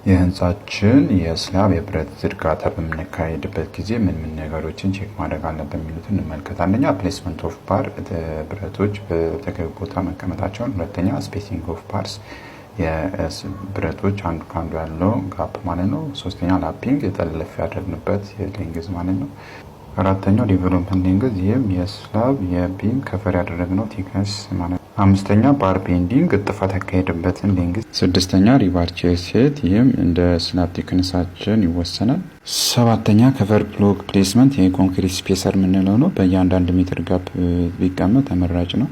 የህንፃችን የ slab የብረት ዝርጋታ በምናካሄድበት ጊዜ ምን ምን ነገሮችን check ማድረግ አለብን የሚሉትን እንመልከት። አንደኛ placement of bar፣ ብረቶች በተገቢ ቦታ መቀመጣቸውን። ሁለተኛ spacing of bars፣ የብረቶች አንዱ ከአንዱ ያለው gap ማለት ነው። ሶስተኛ lapping፣ የጠለፍ ያደረግንበት የ length ማለት ነው። አራተኛው development length፣ ይህም የ slab የ beam cover ያደረግነው thickness ማለት ነው። አምስተኛ bar bending፣ እጥፋት ያካሄድበትን length። ስድስተኛ rebar chest height፣ ይህም እንደ slab thickness ኣችን ይወሰናል። ሰባተኛ cover block placement፣ የ concrete spacer የምንለው ነው። በእያንዳንድ ሜትር gap ቢቀመጥ ተመራጭ ነው።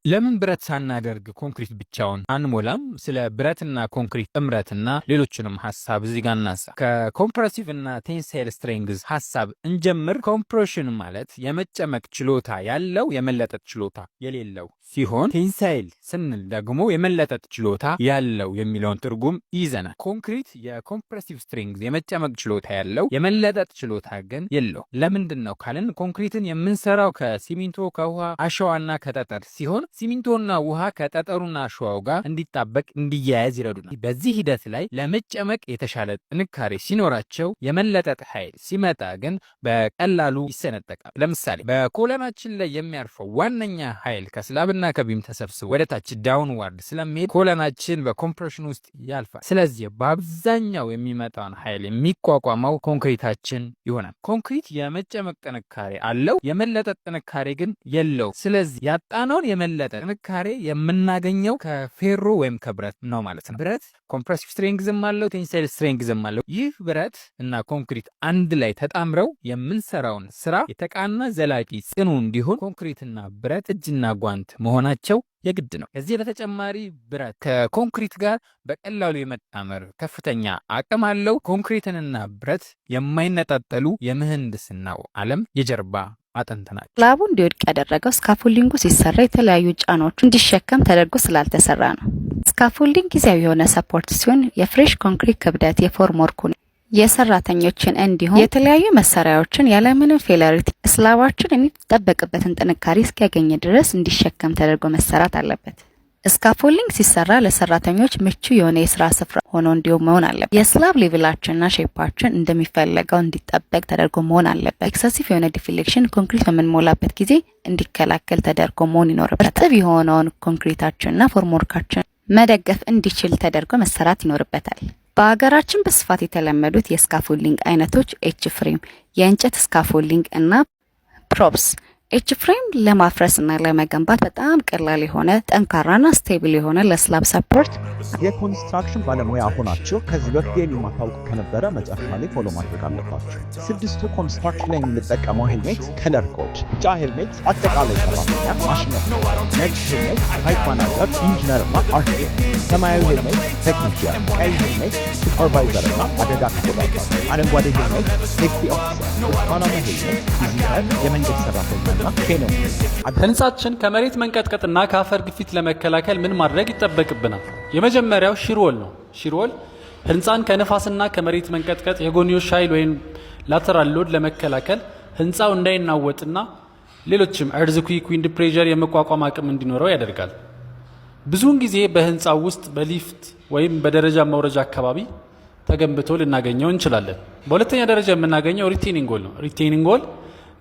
ለምን ብረት ሳናደርግ ኮንክሪት ብቻውን አንሞላም? ስለ ብረትና ኮንክሪት ጥምረትና ሌሎችንም ሀሳብ እዚህ ጋር እናንሳ። ከ compressive እና tensile strength ሀሳብ እንጀምር። Compression ማለት የመጨመቅ ችሎታ ያለው፣ የመለጠጥ ችሎታ የሌለው ሲሆን tensile ስንል ደግሞ የመለጠጥ ችሎታ ያለው የሚለውን ትርጉም ይይዘናል። ኮንክሪት የ compressive strength የመጨመቅ ችሎታ ያለው፣ የመለጠጥ ችሎታ ግን የለው። ለምንድን ነው ካልን ኮንክሪትን የምንሰራው ከሲሚንቶ፣ ከውሃ፣ አሸዋና ከጠጠር ሲሆን ሲሚንቶና ውሃ ከጠጠሩና አሸዋው ጋር እንዲጣበቅ፣ እንዲያያዝ ይረዱናል። በዚህ ሂደት ላይ ለመጨመቅ የተሻለ ጥንካሬ ሲኖራቸው የመለጠጥ ኃይል ሲመጣ ግን በቀላሉ ይሰነጠቃል። ለምሳሌ በ column ኣችን ላይ የሚያርፈው ዋነኛ ኃይል ከ slab ና ከ beam ተሰብስቦ ወደ ታች downward ስለሚሄድ column ኣችን በ compression ውስጥ ያልፋል። ስለዚህ በአብዛኛው የሚመጣውን ኃይል የሚቋቋመው ኮንክሪታችን ይሆናል። ኮንክሪት የመጨመቅ ጥንካሬ አለው፣ የመለጠጥ ጥንካሬ ግን የለው። ስለዚህ ያጣነውን የመለጠጥ ጥንካሬ የምናገኘው ከፌሮ ወይም ከብረት ነው ማለት ነው። ብረት compressive strength ም አለው፣ tensile strength ም አለው። ይህ ብረት እና ኮንክሪት አንድ ላይ ተጣምረው የምንሰራውን ስራ የተቃና፣ ዘላቂ፣ ጽኑ እንዲሆን ኮንክሪትና ብረት እጅና ጓንት መሆናቸው የግድ ነው። ከዚህ በተጨማሪ ብረት ከኮንክሪት ጋር በቀላሉ የመጣመር ከፍተኛ አቅም አለው። ኮንክሪትንና ብረት የማይነጣጠሉ የምህንድስናው ዓለም የጀርባ አጥንት ናቸው። Slab ኡ እንዲወድቅ ያደረገው scaffolding ኡ ሲሰራ የተለያዩ ጫናዎች እንዲሸከም ተደርጎ ስላልተሰራ ነው። Scaffolding ጊዜያዊ የሆነ support ሲሆን የ fresh concrete ክብደት፣ የ formwork ኡን፣ የሰራተኞችን እንዲሁም የተለያዩ መሳሪያዎችን ያለምንም failure slab ኣችን የሚጠበቅበትን ጥንካሬ እስኪያገኝ ድረስ እንዲሸከም ተደርጎ መሰራት አለበት። Scaffolding ሲሰራ ለሰራተኞች ምቹ የሆነ የስራ ስፍራ ሆኖ እንዲሁም መሆን አለበት። የ slab level ኣችንና shape ኣችን እንደሚፈለገው እንዲጠበቅ ተደርጎ መሆን አለበት። Excessive የሆነ deflection ኮንክሪት በምንሞላበት ጊዜ እንዲከላከል ተደርጎ መሆን ይኖርበታል። እርጥብ የሆነውን ኮንክሪታችንና formwork ኣችን መደገፍ እንዲችል ተደርጎ መሰራት ይኖርበታል። በሀገራችን በስፋት የተለመዱት የ scaffolding አይነቶች H frame፣ የእንጨት scaffolding እና props። H frame ለማፍረስ እና ለመገንባት በጣም ቀላል የሆነ፣ ጠንካራና stable የሆነ ለ slab support። የኮንስትራክሽን ባለሙያ ሆናችሁ ከዚህ በፊት የማታውቁ ከነበረ መጨረሻ ላይ follow ማድረግ አለባችሁ። ስድስቱ construction ላይ የምንጠቀመው helmet color code፣ ቢጫ ሄልሜት አጠቃላይ ሰራተኛ፣ ማሽነሪ፣ ነጭ helmet site manager፣ engineer እና አርኪቴክት፣ ሰማያዊ helmet technician፣ ቀይ helmet supervisor እና አደጋ ተቆጣጣሪ፣ አረንጓዴ helmet safety officer፣ ብርቱካናማ helmet visitor፣ የመንገድ ሰራተኛ እና ኬኖ። ህንጻችን ከመሬት መንቀጥቀጥና ከአፈር ግፊት ለመከላከል ምን ማድረግ ይጠበቅብናል? የመጀመሪያው shear wall ነው። Shear wall ህንፃን ከነፋስና ከመሬት መንቀጥቀጥ፣ የጎንዮሽ ኃይል ወይም lateral load ለመከላከል፣ ህንፃው እንዳይናወጥና ሌሎችም earthquake፣ wind pressure የመቋቋም አቅም እንዲኖረው ያደርጋል። ብዙውን ጊዜ በህንፃው ውስጥ በሊፍት ወይም በደረጃ መውረጃ አካባቢ ተገንብቶ ልናገኘው እንችላለን። በሁለተኛ ደረጃ የምናገኘው retaining wall ነው። Retaining wall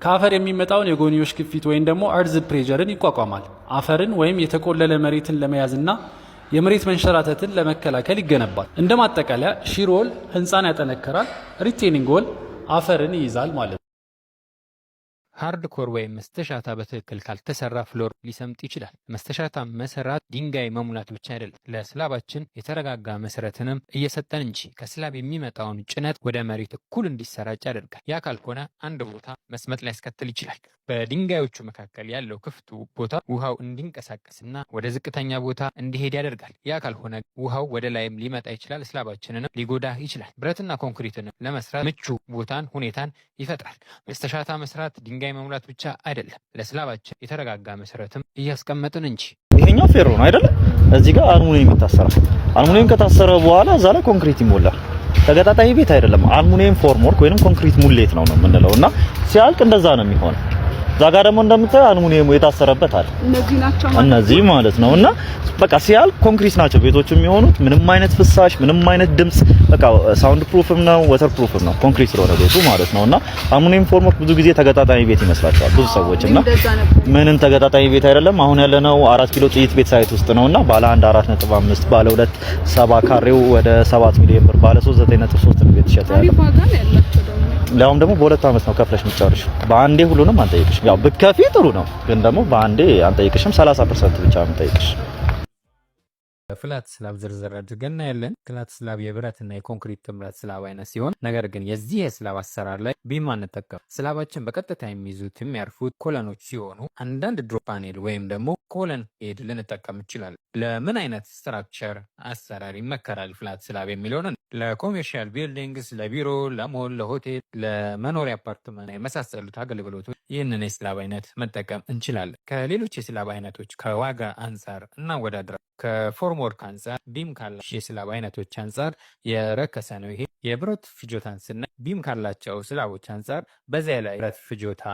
ከአፈር የሚመጣውን የጎንዮሽ ግፊት ወይም ደግሞ earth pressure ን ይቋቋማል። አፈርን ወይም የተቆለለ መሬትን ለመያዝና የመሬት መንሸራተትን ለመከላከል ይገነባል። እንደ ማጠቃለያ shear wall ህንፃን ያጠነክራል፣ retaining wall አፈርን ይይዛል ማለት ነው። Hardcore ወይም መስተሻታ በትክክል ካልተሰራ floor ሊሰምጥ ይችላል። መስተሻታ መሰራት ድንጋይ መሙላት ብቻ አይደለም፣ ለ slab ኣችን የተረጋጋ መሰረትንም እየሰጠን እንጂ። ከ slab የሚመጣውን ጭነት ወደ መሬት እኩል እንዲሰራጭ ያደርጋል። ያ ካልሆነ አንድ ቦታ መስመጥ ሊያስከትል ይችላል። በድንጋዮቹ መካከል ያለው ክፍቱ ቦታ ውሃው እንዲንቀሳቀስና ወደ ዝቅተኛ ቦታ እንዲሄድ ያደርጋል። ያ ካልሆነ ውሃው ወደ ላይም ሊመጣ ይችላል፣ slab ኣችንንም ሊጎዳ ይችላል። ብረትና ኮንክሪትን ለመስራት ምቹ ቦታን፣ ሁኔታን ይፈጥራል። መስተሻታ መስራት ድንጋይ መሙላት ብቻ አይደለም፣ ለ slab ኣችን የተረጋጋ መሰረትም እያስቀመጥን እንጂ። ይሄኛው ፌሮ ነው አይደለ? እዚህ ጋር አልሙኒየም ይታሰራል። አልሙኒየም ከታሰረ በኋላ እዛ ላይ ኮንክሪት ይሞላል። ተገጣጣሚ ቤት አይደለም፣ አልሙኒየም formwork ወይንም ኮንክሪት ሙሌት ነው ነው የምንለው እና ሲያልቅ እንደዛ ነው የሚሆነው። እዛ ጋር ደግሞ እንደምታየው አልሙኒየሙ የታሰረበት አለ። እነዚህ ናቸው ማለት። እነዚህ ማለት ነው። እና በቃ ሲያልቅ ኮንክሪት ናቸው ቤቶቹ የሚሆኑት። ምንም አይነት ፍሳሽ፣ ምንም አይነት ድምጽ፣ በቃ sound proof ም ነው፣ water proof ም ነው ኮንክሪት ስለሆነ ቤቱ ማለት ነው። እና አልሙኒየም formwork ብዙ ጊዜ ተገጣጣሚ ቤት ይመስላቸዋል ብዙ ሰዎች እና እንደዛ ነበር። ምንም ተገጣጣሚ ቤት አይደለም። አሁን ያለነው 4 ኪሎ ጥይት ቤት site ውስጥ ነውና ባለ 1 4.5፣ ባለ 2 7፣ ካሬው ወደ 7 ሚሊዮን ብር፣ ባለ 3 9.3 ነው ቤት ተሸጠ ያለው። አሪፍ ዋጋ ነው ያላቸው ደግሞ። ለያውም ደግሞ በ2 አመት ነው ከፍለሽ የምትጨርሺው። በአንዴ ሁሉንም አንጠይቅሽም። ያው ብትከፊ ጥሩ ነው፣ ግን ደግሞ በአንዴ አንጠይቅሽም። 30% ብቻ ነው የምንጠይቅሽ። Flat slab ዝርዝር አድርገን እናያለን። Flat slab የብረትና የኮንክሪት ጥምረት slab አይነት ሲሆን ነገር ግን የዚህ የ slab አሰራር ላይ beam አንጠቀም። Slab ኣችን በቀጥታ የሚይዙት የሚያርፉት column ኦች ሲሆኑ አንዳንድ drop panel ወይም ደግሞ column head ልንጠቀም እንችላለን። ለምን አይነት structure አሰራር ይመከራል flat slab የሚለውን፣ ለ commercial buildings፣ ለቢሮ፣ ለሞል፣ ለሆቴል፣ ለመኖሪያ አፓርትመንት የመሳሰሉት አገልግሎቶች ይህንን የ slab አይነት መጠቀም እንችላለን። ከሌሎች የ slab አይነቶች ከዋጋ አንጻር እናወዳድራለን። ከ formwork አንጻር beam ካላቸው የ slab አይነቶች አንጻር የረከሰ ነው። ይሄ የብረት ፍጆታን ስናይ beam ካላቸው slab ኦች አንጻር በዚያ ላይ ብረት ፍጆታ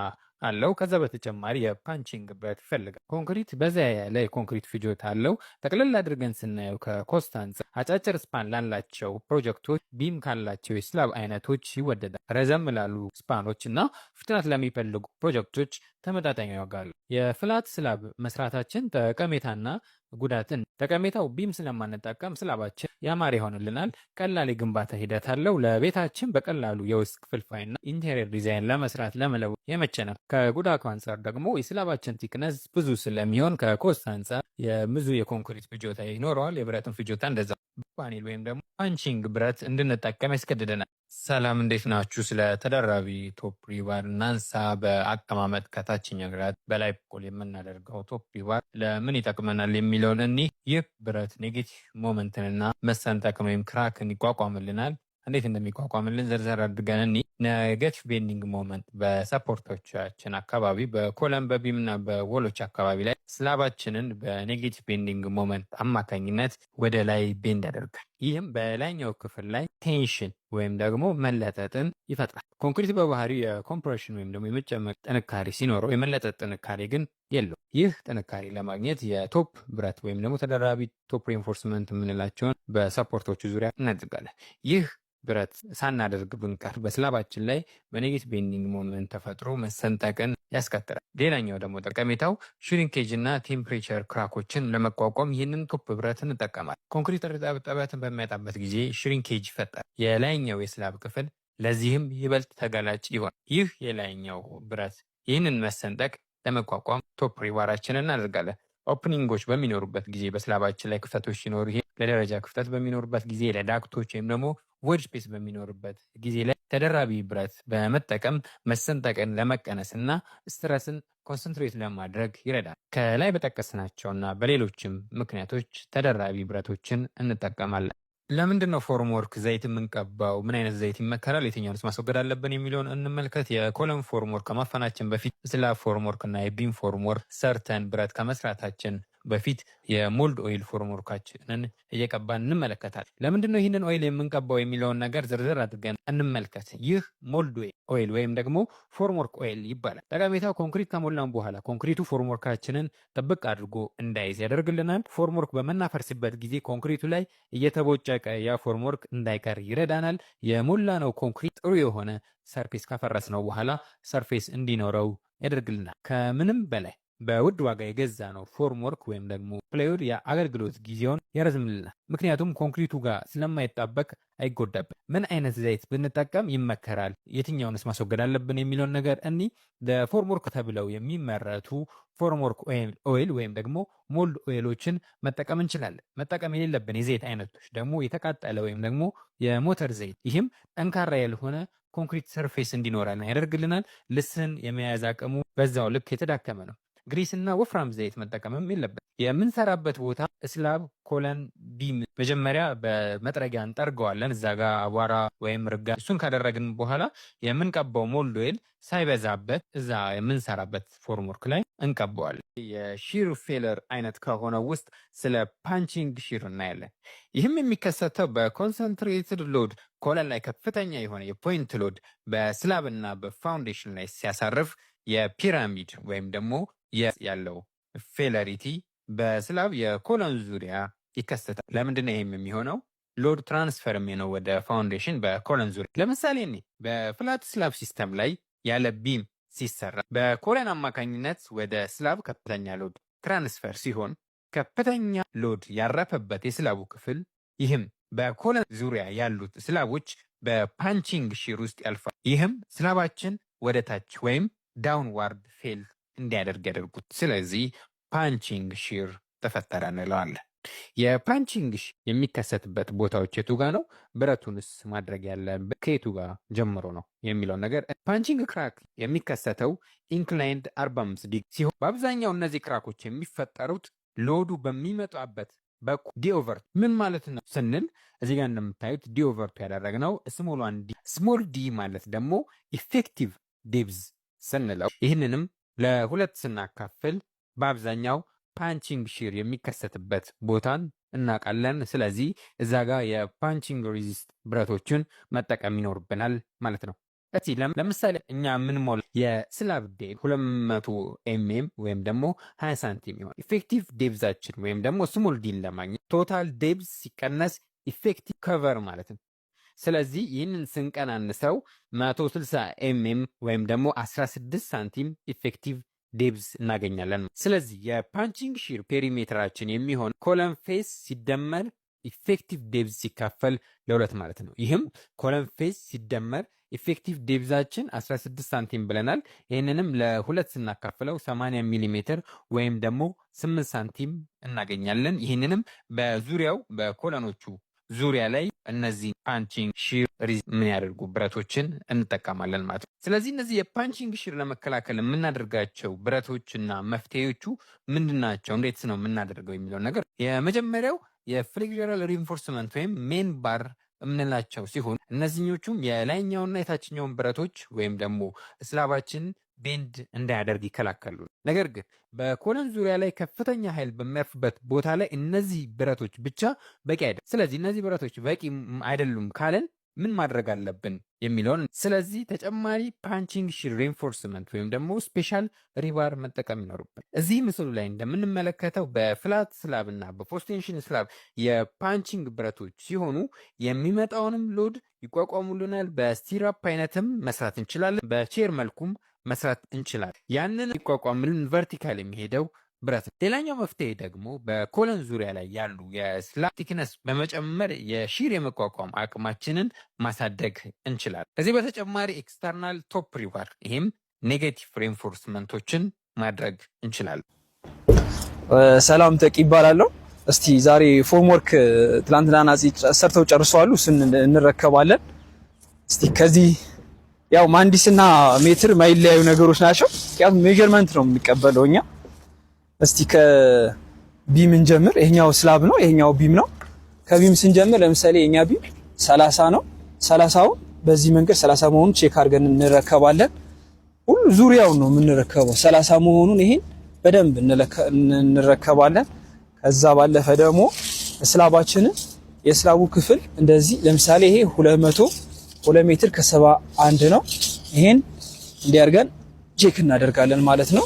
አለው። ከዛ በተጨማሪ የ punching ብረት ይፈልጋል። ኮንክሪት በዛ ያለ የኮንክሪት ፍጆታ አለው። ጠቅለል አድርገን ስናየው ከ cost አንጻር አጫጭር span ላላቸው ፕሮጀክቶች beam ካላቸው የ slab አይነቶች ይወደዳል። ረዘም ላሉ span ኦች እና ፍጥነት ለሚፈልጉ ፕሮጀክቶች ተመጣጣኝ ዋጋ አለው። የ flat slab መስራታችን ጠቀሜታና ጉዳትን፣ ጠቀሜታው beam ስለማንጠቀም slab ኣችን ያማረ ይሆንልናል። ቀላል የግንባታ ሂደት አለው። ለቤታችን በቀላሉ የውስጥ ክፍልፋይና interior design ለመስራት ለመለወጥ የመቸ ነው። ከጉዳቱ አንጻር ደግሞ የ slab ኣችን thickness ብዙ ስለሚሆን ከ cost አንጻር የብዙ የኮንክሪት ፍጆታ ይኖረዋል። የብረትን ፍጆታ እንደዛ ፓኔል ወይም ደግሞ punching ብረት እንድንጠቀም ያስገድደናል። ሰላም፣ እንዴት ናችሁ? ስለ ተደራቢ top rebar እናንሳ። በአቀማመጥ ከታችኛው ግራት በላይ በኩል የምናደርገው top rebar ለምን ይጠቅመናል የሚለውን እኒህ። ይህ ብረት negative moment ንና መሰንጠቅን ወይም crack ን ይቋቋምልናል። እንዴት እንደሚቋቋምልን ዝርዝር አድርገን እኒ። Negative bending moment በ support ኦቻችን አካባቢ፣ በ column፣ በ beam እና በ wall ኦች አካባቢ ላይ slab ኣችንን በ negative bending moment አማካኝነት ወደ ላይ bend ያደርጋል። ይህም በላይኛው ክፍል ላይ tension ወይም ደግሞ መለጠጥን ይፈጥራል። ኮንክሪት በባህሪው የ compression ወይም ደግሞ የመጨመቅ ጥንካሬ ሲኖረው የመለጠጥ ጥንካሬ ግን የለውም። ይህ ጥንካሬ ለማግኘት የ top ብረት ወይም ደግሞ ተደራቢ top reinforcement የምንላቸውን በ support ኦቹ ዙሪያ እናደርጋለን። ይህ ብረት ሳናደርግ ብንቀር በ slab ኣችን ላይ በ negative bending moment ተፈጥሮ መሰንጠቅን ያስከትላል። ሌላኛው ደግሞ ጠቀሜታው shrinkage እና temperature crack ኦችን ለመቋቋም ይህንን top ብረት እንጠቀማለን። ኮንክሪት እርጥበትን በሚያጣበት ጊዜ shrinkage ይፈጠራል። የላይኛው የ slab ክፍል ለዚህም ይበልጥ ተጋላጭ ይሆናል። ይህ የላይኛው ብረት ይህንን መሰንጠቅ ለመቋቋም top rebar ኣችንን እናደርጋለን። Opening ኦች በሚኖሩበት ጊዜ፣ በ slab ኣችን ላይ ክፍተቶች ሲኖሩ፣ ይሄ ለደረጃ ክፍተት በሚኖሩበት ጊዜ፣ ለ duct ኦች ወይም ደግሞ void space በሚኖርበት ጊዜ ላይ ተደራቢ ብረት በመጠቀም መሰንጠቅን ለመቀነስ እና stress ን concentrate ለማድረግ ይረዳል። ከላይ በጠቀስናቸው እና በሌሎችም ምክንያቶች ተደራቢ ብረቶችን እንጠቀማለን። ለምንድን ነው formwork ዘይት የምንቀባው? ምን አይነት ዘይት ይመከራል? የትኛውንስ ማስወገድ አለብን የሚለውን እንመልከት። የ column formwork ከማፈናችን በፊት slab formwork እና የ beam formwork ሰርተን ብረት ከመስራታችን በፊት የ mold oil formwork ኣችንን እየቀባን እንመለከታለን። ለምንድን ነው ይህንን oil የምንቀባው የሚለውን ነገር ዝርዝር አድርገን እንመልከት። ይህ mold oil ወይም ደግሞ formwork oil ይባላል። ጠቀሜታው ኮንክሪት ከሞላን በኋላ ኮንክሪቱ formwork ኣችንን ጥብቅ አድርጎ እንዳይዝ ያደርግልናል። Formwork በምናፈርስበት ጊዜ ኮንክሪቱ ላይ እየተቦጨቀ ያ formwork እንዳይቀር ይረዳናል። የሞላነው ኮንክሪት ጥሩ የሆነ surface ካፈረስነው በኋላ surface እንዲኖረው ያደርግልናል። ከምንም በላይ በውድ ዋጋ የገዛነው formwork ወይም ደግሞ plywood የአገልግሎት ጊዜውን ያረዝምልናል። ምክንያቱም ኮንክሪቱ ጋር ስለማይጣበቅ አይጎዳብን። ምን አይነት ዘይት ብንጠቀም ይመከራል፣ የትኛውንስ ማስወገድ አለብን የሚለውን ነገር እኒ። ለ formwork ተብለው የሚመረቱ formwork oil ወይም ደግሞ mold oil ኦችን መጠቀም እንችላለን። መጠቀም የሌለብን የዘይት አይነቶች ደግሞ የተቃጠለ ወይም ደግሞ የሞተር ዘይት፣ ይህም ጠንካራ ያልሆነ ኮንክሪት surface እንዲኖረን ያደርግልናል። ልስን የመያዝ አቅሙ በዛው ልክ የተዳከመ ነው። Grease እና ወፍራም ዘይት መጠቀምም የለብን። የምንሰራበት ቦታ slab፣ column፣ beam መጀመሪያ በመጥረጊያ እንጠርገዋለን። እዛ ጋ አቧራ ወይም ርጋ፣ እሱን ካደረግን በኋላ የምንቀባው mold oil ሳይበዛበት እዛ የምንሰራበት formwork ላይ እንቀባዋለን። የ shear failure አይነት ከሆነው ውስጥ ስለ punching shear እናያለን። ይህም የሚከሰተው በ concentrated load column ላይ ከፍተኛ የሆነ የ point load በ slab እና በ foundation ላይ ሲያሳርፍ የፒራሚድ ወይም ደግሞ ያለው failure በ slab የ column ዙሪያ ይከሰታል። ለምንድን ነው ይህም የሚሆነው? Load transfer የሚሆነው ወደ foundation በ column ዙሪያ። ለምሳሌ እኔ በ flat slab system ላይ ያለ beam ሲሰራ በ column አማካኝነት ወደ slab ከፍተኛ load transfer ሲሆን ከፍተኛ load ያረፈበት የ slab ኡ ክፍል፣ ይህም በ column ዙሪያ ያሉት slab ኦች፣ በ punching shear ውስጥ ያልፋል። ይህም slab ኣችን ወደ ታች ወይም downward fail እንዲያደርግ ያደርጉት። ስለዚህ punching shear ተፈጠረ እንለዋለን። የ punching የሚከሰትበት ቦታዎች የቱ ጋ ነው? ብረቱንስ ማድረግ ያለብን ከየቱ ጋር ጀምሮ ነው የሚለውን ነገር፣ punching crack የሚከሰተው inclined 45 ዲግሪ ሲሆን በአብዛኛው እነዚህ crack ኦች የሚፈጠሩት load ኡ በሚመጣበት d over ምን ማለት ነው ስንል እዚህ ጋር እንደምታዩት d over two ያደረግነው small ኧን d፣ small d ማለት ደግሞ effective depth ስንለው ይህንንም ለሁለት ስናካፍል በአብዛኛው punching shear የሚከሰትበት ቦታን እናውቃለን። ስለዚህ እዛ ጋር የ punching resist ብረቶችን መጠቀም ይኖርብናል ማለት ነው። እስቲ ለምሳሌ እኛ የምንሞላ የ slab depth 200 mm ወይም ደግሞ 20 ሳንቲም ይሆን፣ effective depth ኣችን ወይም ደግሞ small d ን ለማግኘት total depth ሲቀነስ effective cover ማለት ነው። ስለዚህ ይህንን ስንቀናንሰው 160 mm ወይም ደግሞ 16 ሳንቲም effective depth እናገኛለን። ስለዚህ የ punching shear perimeter ኣችን የሚሆን column face ሲደመር effective depth ሲካፈል ለሁለት ማለት ነው። ይህም column face ሲደመር effective depth ኣችን 16 ሳንቲም ብለናል። ይህንንም ለሁለት ስናካፍለው 80 ሚሊ ሜትር ወይም ደግሞ 8 ሳንቲም እናገኛለን። ይህንንም በዙሪያው በ column ኦቹ ዙሪያ ላይ እነዚህ punching shear የሚያደርጉ ብረቶችን እንጠቀማለን ማለት ነው። ስለዚህ እነዚህ የ punching shear ለመከላከል የምናደርጋቸው ብረቶችና መፍትሄዎቹ ምንድን ናቸው? እንዴት ነው የምናደርገው የሚለው ነገር፣ የመጀመሪያው የ flexural reinforcement ወይም main bar የምንላቸው ሲሆን እነዚህኞቹም የላይኛውና የታችኛውን ብረቶች ወይም ደግሞ slab ኣችን bend እንዳያደርግ ይከላከሉ። ነገር ግን በ column ዙሪያ ላይ ከፍተኛ ኃይል በሚያርፍበት ቦታ ላይ እነዚህ ብረቶች ብቻ በቂ አይደለም። ስለዚህ እነዚህ ብረቶች በቂ አይደሉም ካለን ምን ማድረግ አለብን የሚለውን፣ ስለዚህ ተጨማሪ punching shear reinforcement ወይም ደግሞ special rebar መጠቀም ይኖርብን። እዚህ ምስሉ ላይ እንደምንመለከተው በ flat slab እና በ post tension slab የ punching ብረቶች ሲሆኑ የሚመጣውንም load ይቋቋሙልናል። በ stirrup አይነትም መስራት እንችላለን። በ chair መልኩም መስራት እንችላለን። ያንን ይቋቋምልን vertical የሚሄደው ብረት ነው። ሌላኛው መፍትሄ ደግሞ በ column ዙሪያ ላይ ያሉ የ slab thickness በመጨመር የ shear የመቋቋም አቅማችንን ማሳደግ እንችላለን። ከዚህ በተጨማሪ external top rebar፣ ይህም negative reinforcement ኦችን ማድረግ እንችላለን። ሰላም፣ ተቂ ይባላለሁ። እስቲ ዛሬ form work ትላንትና ናጺ ሰርተው ጨርሰዋል። እሱን እንረከባለን። እስቲ ከዚህ ያው መሀንዲስና ሜትር ማይለያዩ ነገሮች ናቸው። ምክንያቱም measurement ነው የሚቀበለው እኛ። እስቲ ከ beam እንጀምር። ይሄኛው slab ነው፣ ይሄኛው beam ነው። ከ beam ስንጀምር ለምሳሌ የኛ beam 30 ነው። 30ው በዚህ መንገድ 30 መሆኑን check አድርገን እንረከባለን። ሁሉ ዙሪያውን ነው የምንረከበው። 30 መሆኑን ይሄን በደንብ እንረከባለን። ከዛ ባለፈ ደግሞ slab ኣችንን የ slab ኡ ክፍል እንደዚህ ለምሳሌ ይሄ 200 2 ሜትር ከ71 ነው። ይሄን እንዲያርገን check እናደርጋለን ማለት ነው።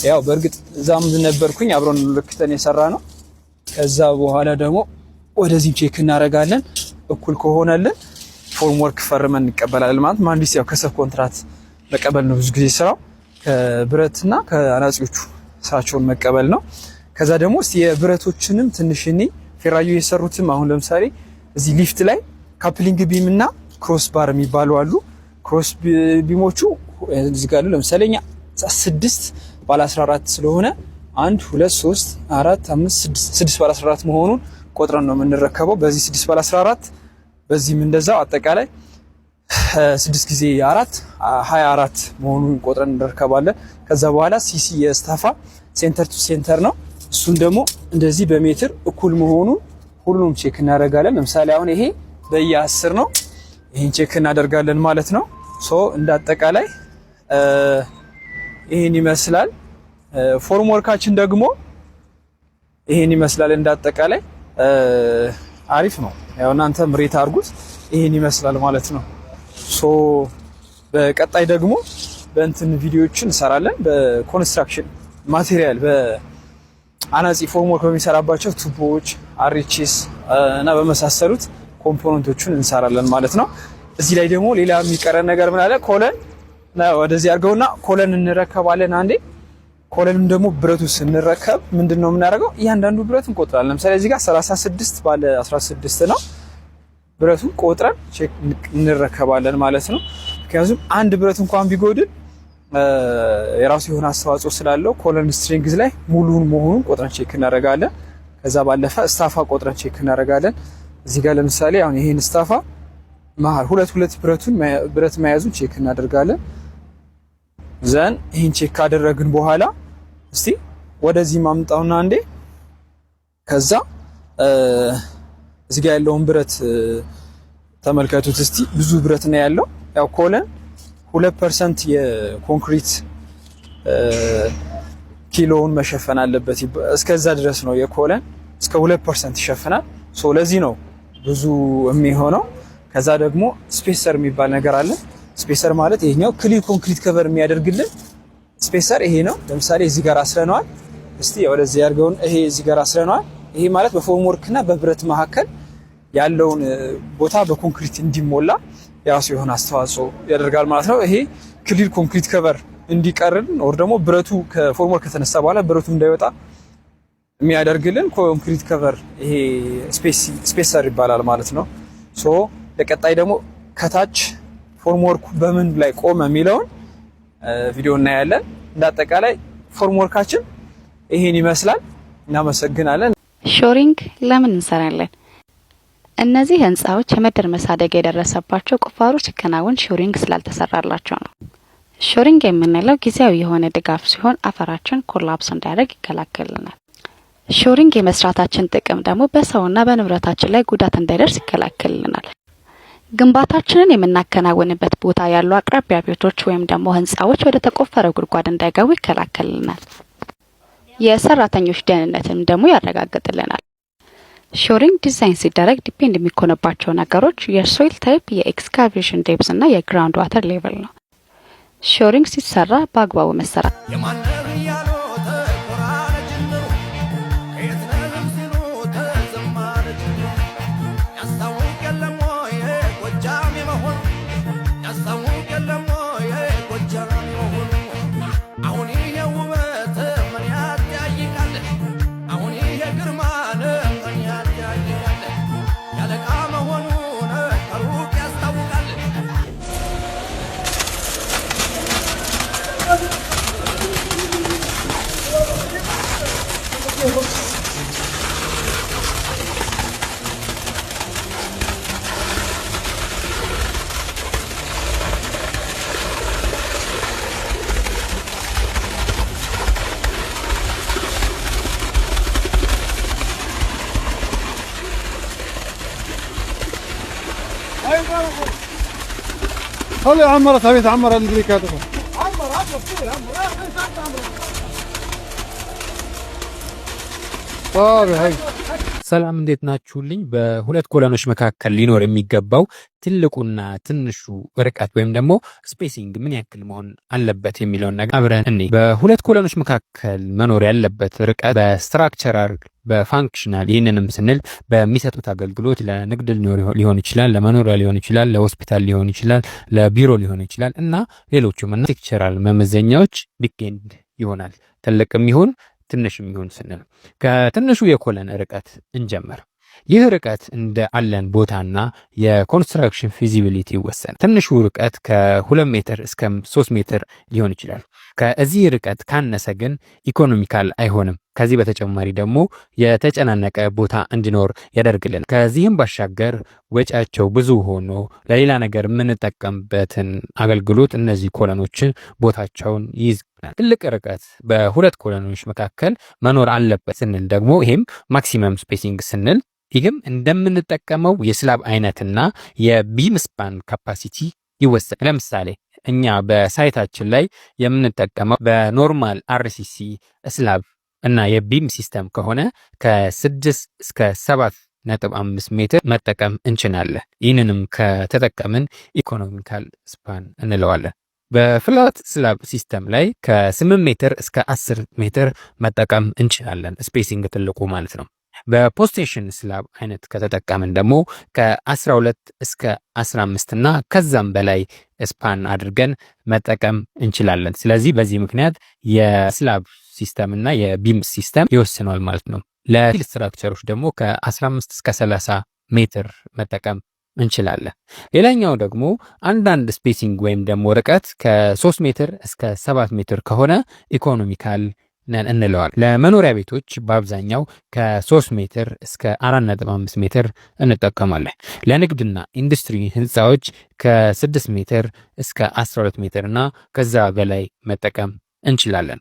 ያው በእርግጥ እዛም ነበርኩኝ፣ አብረን ልክተን የሰራ ነው። ከዛ በኋላ ደግሞ ወደዚህም check እናደርጋለን። እኩል ከሆነልን form work ፈርመን እንቀበላለን ማለት። መሀንዲስ ያው ከ sub contract መቀበል ነው ብዙ ጊዜ ስራው፣ ከብረትና ከአናጺዎቹ ስራቸውን መቀበል ነው። ከዛ ደግሞ እስቲ የብረቶችንም ትንሽ እኔ ፌራዮ የሰሩትም አሁን ለምሳሌ እዚህ ሊፍት ላይ coupling beam እና cross bar የሚባሉ አሉ። Cross beam ኦቹ እዚህ ጋር አሉ። ለምሳሌ እኛ 6 ባለ 14 ስለሆነ 1 2 3 4 5 6፣ 6 ባለ 14 መሆኑን ቆጥረን ነው የምንረከበው። በዚህ 6 ባለ 14፣ በዚህም እንደዛው አጠቃላይ 6 ጊዜ 4 24 መሆኑን ቆጥረን እንረከባለን። ከዛ በኋላ CC የስታፋ center to center ነው። እሱን ደግሞ እንደዚህ በሜትር እኩል መሆኑን ሁሉም check እናደርጋለን። ለምሳሌ አሁን ይሄ በየ10 ነው። ይሄን check እናደርጋለን ማለት ነው። So እንደ አጠቃላይ ይሄን ይመስላል። Form work ኣችን ደግሞ ይሄን ይመስላል። እንደ አጠቃላይ አሪፍ ነው። ያው እናንተም rate አድርጉት። ይሄን ይመስላል ማለት ነው። So በቀጣይ ደግሞ በእንትን ቪዲዮዎችን እንሰራለን። በ construction material፣ በአናጺ formwork በሚሰራባቸው ቱቦዎች፣ RHS እና በመሳሰሉት component ኦቹን እንሰራለን ማለት ነው። እዚህ ላይ ደግሞ ሌላ የሚቀረን ነገር ምን አለ? Column ወደዚህ አድርገውና column እንረከባለን አንዴ። Column ም ደግሞ ብረቱ ስንረከብ ምንድን ነው የምናደርገው? እያንዳንዱ ብረት እንቆጥራለን። ለምሳሌ እዚህ ጋር 36 ባለ 16 ነው። ብረቱን ቆጥረን check እንረከባለን ማለት ነው። ምክንያቱም አንድ ብረት እንኳን ቢጎድል የራሱ የሆነ አስተዋጽኦ ስላለው column strength ላይ ሙሉን መሆኑን ቆጥረን check እናደርጋለን። ከዛ ባለፈ ስታፋ ቆጥረን check እናደርጋለን። እዚህ ጋር ለምሳሌ አሁን ይሄን ስታፋ መሀል ሁለት ሁለት ብረቱን ብረት መያዙን check እናደርጋለን። Then ይህን check ካደረግን በኋላ እስቲ ወደዚህ ማምጣውና አንዴ ከዛ እዚህ ጋር ያለውን ብረት ተመልከቱት እስቲ። ብዙ ብረት ነው ያለው። ያው column 2% የኮንክሪት ኪሎውን መሸፈን አለበት። እስከዛ ድረስ ነው፣ የ column እስከ 2% ይሸፍናል። So ለዚህ ነው ብዙ የሚሆነው። ከዛ ደግሞ spacer የሚባል ነገር አለ። Spacer ማለት ይሄኛው clear concrete cover የሚያደርግልን spacer ይሄ ነው። ለምሳሌ እዚህ ጋር አስረነዋል። እስቲ ወደዚህ ያርገውን። ይሄ እዚህ ጋር አስረነዋል። ይሄ ማለት በ formwork እና በብረት መካከል ያለውን ቦታ በኮንክሪት እንዲሞላ የራሱ የሆነ አስተዋጽኦ ያደርጋል ማለት ነው። ይሄ clear concrete cover እንዲቀርን or ደግሞ ብረቱ ከ formwork ከተነሳ በኋላ ብረቱ እንዳይወጣ የሚያደርግልን concrete cover ይሄ spacer ይባላል ማለት ነው። So ለቀጣይ ደግሞ ከታች formwork ኡ በምን ላይ ቆመ የሚለውን ቪዲዮ እናያለን። እንደ አጠቃላይ formwork ኣችን ይሄን ይመስላል። እናመሰግናለን። Shoring ለምን እንሰራለን? እነዚህ ህንጻዎች የመደርመስ አደጋ የደረሰባቸው ቁፋሮ ሲከናወን shoring ስላልተሰራላቸው ነው። Shoring የምንለው ጊዜያዊ የሆነ ድጋፍ ሲሆን አፈራችን collapse እንዳያደርግ ይከላከልናል። Shoring የመስራታችን ጥቅም ደግሞ በሰውና በንብረታችን ላይ ጉዳት እንዳይደርስ ይከላከልልናል። ግንባታችንን የምናከናውንበት ቦታ ያሉ አቅራቢያ ቤቶች ወይም ደግሞ ህንጻዎች ወደ ተቆፈረ ጉድጓድ እንዳይገቡ ይከላከልልናል። የሰራተኞች ደህንነትም ደግሞ ያረጋግጥልናል። Shoring design ሲደረግ depend የሚኮንባቸው ነገሮች የ soil type፣ የ excavation depth እና የ ground water level ነው። Shoring ሲሰራ በአግባቡ መሰራት የማነህ እያሉት ኮራለ ጅምሩ፣ ከየት ነህም ሲሉት ዝም አለ ጅምሩ። ያስታውቅ የለም ወይ ጎጃም የመሆኑ? ያስታውቅ የለም ወይ ጎጃም የመሆኑ? አሁን ይሄ ውበት ምን ያጠያይቃል? አሁን ይሄ ግርማን ምን ያጠያይቃል? ያለቃ መሆኑን ከሩቅ ያስታውቃል። خلي عمرت هذه تعمر البريكات. عمر عمر كثير عمر. طيب هي ሰላም፣ እንዴት ናችሁልኝ? በሁለት column ኦች መካከል ሊኖር የሚገባው ትልቁና ትንሹ ርቀት ወይም ደግሞ spacing ምን ያክል መሆን አለበት የሚለውን ነገር አብረን እኔ። በሁለት column ኦች መካከል መኖር ያለበት ርቀት በ structural፣ በ functional፣ ይህንንም ስንል በሚሰጡት አገልግሎት ለንግድ ሊሆን ይችላል፣ ለመኖሪያ ሊሆን ይችላል፣ ለሆስፒታል ሊሆን ይችላል፣ ለቢሮ ሊሆን ይችላል እና ሌሎቹም እና architectural መመዘኛዎች depend ይሆናል። ትልቅም ይሁን ትንሽም ይሁን ስንል ከትንሹ የ column ርቀት እንጀምር። ይህ ርቀት እንደ አለን ቦታና የ construction feasibility ይወሰናል። ትንሹ ርቀት ከ2 ሜትር እስከ 3 ሜትር ሊሆን ይችላል። ከዚህ ርቀት ካነሰ ግን economical አይሆንም። ከዚህ በተጨማሪ ደግሞ የተጨናነቀ ቦታ እንዲኖር ያደርግልናል። ከዚህም ባሻገር ወጪያቸው ብዙ ሆኖ ለሌላ ነገር የምንጠቀምበትን አገልግሎት እነዚህ column ኦችን ቦታቸውን ይይዝ። ትልቅ ርቀት በሁለት column ኦች መካከል መኖር አለበት ስንል ደግሞ ይሄም maximum spacing ስንል ይህም እንደምንጠቀመው የ slab አይነትና የ beam span capacity ይወሰናል። ለምሳሌ እኛ በ site ኣችን ላይ የምንጠቀመው በ normal RCC slab እና የ beam system ከሆነ ከ6 እስከ 7.5 ሜትር መጠቀም እንችላለን። ይህንንም ከተጠቀምን economical span እንለዋለን። በ flat slab system ላይ ከ8 ሜትር እስከ 10 ሜትር መጠቀም እንችላለን። Spacing ትልቁ ማለት ነው። በ post-tension slab አይነት ከተጠቀምን ደግሞ ከ12 እስከ 15 እና ከዛም በላይ span አድርገን መጠቀም እንችላለን። ስለዚህ በዚህ ምክንያት የ slab system እና የ beam system ይወስነዋል ማለት ነው። ለ steel structure ኦች ደግሞ ከ15 እስከ 30 ሜትር መጠቀም እንችላለን። ሌላኛው ደግሞ አንዳንድ spacing ወይም ደግሞ ርቀት ከ3 ሜትር እስከ 7 ሜትር ከሆነ economical ነን እንለዋል። ለመኖሪያ ቤቶች በአብዛኛው ከ3 ሜትር እስከ 4.5 ሜትር እንጠቀማለን። ለንግድና ኢንዱስትሪ ህንፃዎች ከ6 ሜትር እስከ 12 ሜትር እና ከዛ በላይ መጠቀም እንችላለን።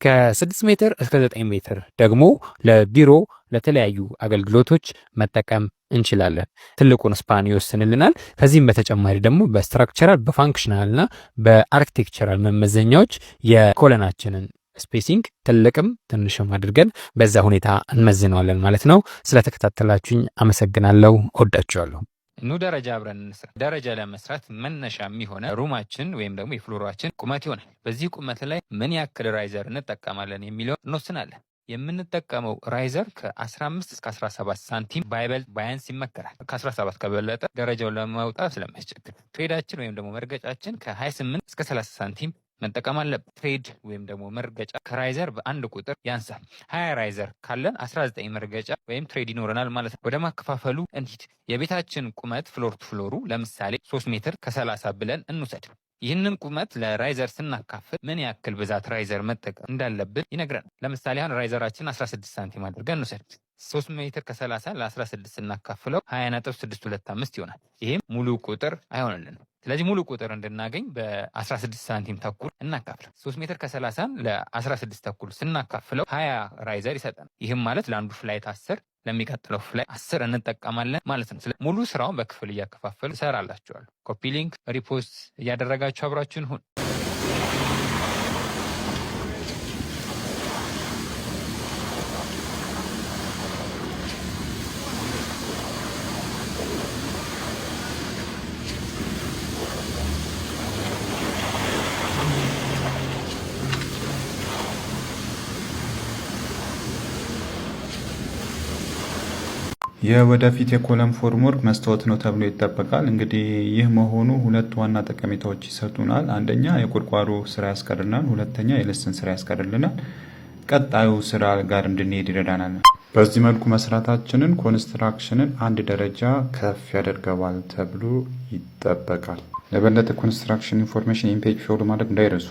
ከ6 ሜትር እስከ 9 ሜትር ደግሞ ለቢሮ፣ ለተለያዩ አገልግሎቶች መጠቀም እንችላለን። ትልቁን span ይወስንልናል። ከዚህም በተጨማሪ ደግሞ በ structural፣ በ functional እና በ architectural መመዘኛዎች የ column ኣችንን spacing ትልቅም ትንሽም አድርገን በዛ ሁኔታ እንመዝነዋለን ማለት ነው። ስለተከታተላችሁኝ አመሰግናለሁ። እወዳችኋለሁ። ኑ ደረጃ አብረን እንስራ። ደረጃ ለመስራት መነሻ የሚሆነ room ኣችን ወይም ደግሞ የ floor ኣችን ቁመት ይሆናል። በዚህ ቁመት ላይ ምን ያክል riser እንጠቀማለን የሚለውን እንወስናለን። የምንጠቀመው riser ከ15 እስከ 17 ሳንቲም ባይበልጥ ባያንስ ይመከራል። ከ17 ከበለጠ ደረጃውን ለመውጣት ስለሚያስቸግር tread ኣችን ወይም ደግሞ መርገጫችን ከ28 እስከ 30 ሳንቲም መጠቀም አለብን። Tread ወይም ደግሞ መርገጫ ከ riser በአንድ ቁጥር ያንሳል። 20 riser ካለን 19 መርገጫ ወይም tread ይኖረናል ማለት ነው። ወደ ማከፋፈሉ እንሂድ። የቤታችን ቁመት floor to floor ኡ ለምሳሌ 3 ሜትር ከ30 ብለን እንውሰድ። ይህንን ቁመት ለ riser ስናካፍል ምን ያክል ብዛት riser መጠቀም እንዳለብን ይነግረናል። ለምሳሌ አሁን riser ኣችን 16 ሳንቲም አድርገን እንውሰድ። 3 ሜትር ከ30 ለ16 ስናካፍለው 20.625 ይሆናል። ይህም ሙሉ ቁጥር አይሆንልንም። ስለዚህ ሙሉ ቁጥር እንድናገኝ በ16 ሳንቲም ተኩል እናካፍለው። 3 ሜትር ከ30 ለ16 ተኩል ስናካፍለው 20 riser ይሰጠናል። ይህም ማለት ለአንዱ flight 10፣ ለሚቀጥለው flight 10 እንጠቀማለን ማለት ነው። ሙሉ ስራውን በክፍል እያከፋፈሉ እሰራላችኋለሁ። Copy link፣ repost እያደረጋችሁ አብራችሁን ሁን። የወደፊት የ column formwork መስታወት ነው ተብሎ ይጠበቃል። እንግዲህ ይህ መሆኑ ሁለት ዋና ጠቀሜታዎች ይሰጡናል። አንደኛ የቁርቋሮ ስራ ያስቀርልናል፣ ሁለተኛ የልስን ስራ ያስቀርልናል። ቀጣዩ ስራ ጋር እንድንሄድ ይረዳናል። በዚህ መልኩ መስራታችንን construction ን አንድ ደረጃ ከፍ ያደርገዋል ተብሎ ይጠበቃል። ለበለጠ construction information ኢን page follow ማድረግ እንዳይረሱ።